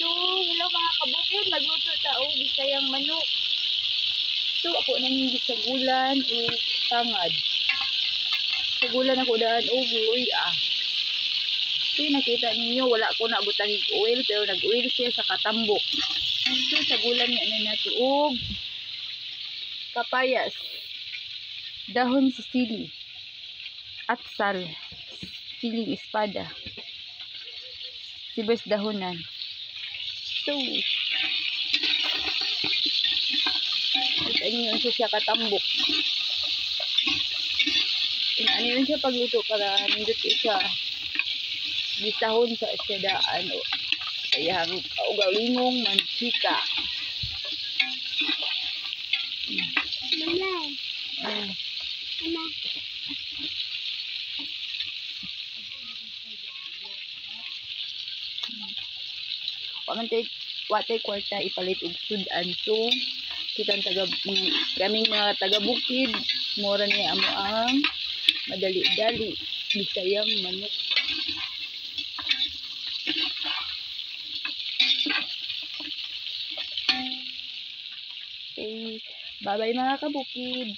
So, hello mga kabukid, magluto ta og Bisayang manok. So, ako na ning gisagulan og tangad. Sagulan ako daan og luya. So, nakita ninyo, wala ko na butang oil, pero nag-oil siya sa katambok. So, sagulan nga na nato og kapayas, dahon sa sili, atsal, siling espada, sibuyas dahonan. So, kita niyo siya katambok. Ano yun siya pagluto para nindot siya gisahon sa siya daan o sa iyang kaugalingong mantika. Mama. Ah. Mama. Wa man tay wa tay kwarta ipalit og sud-an. So kitang taga kaming mga taga bukid, mura ni amo ang madali-dali Bisayang manok. Okay, bye-bye mga kabukid.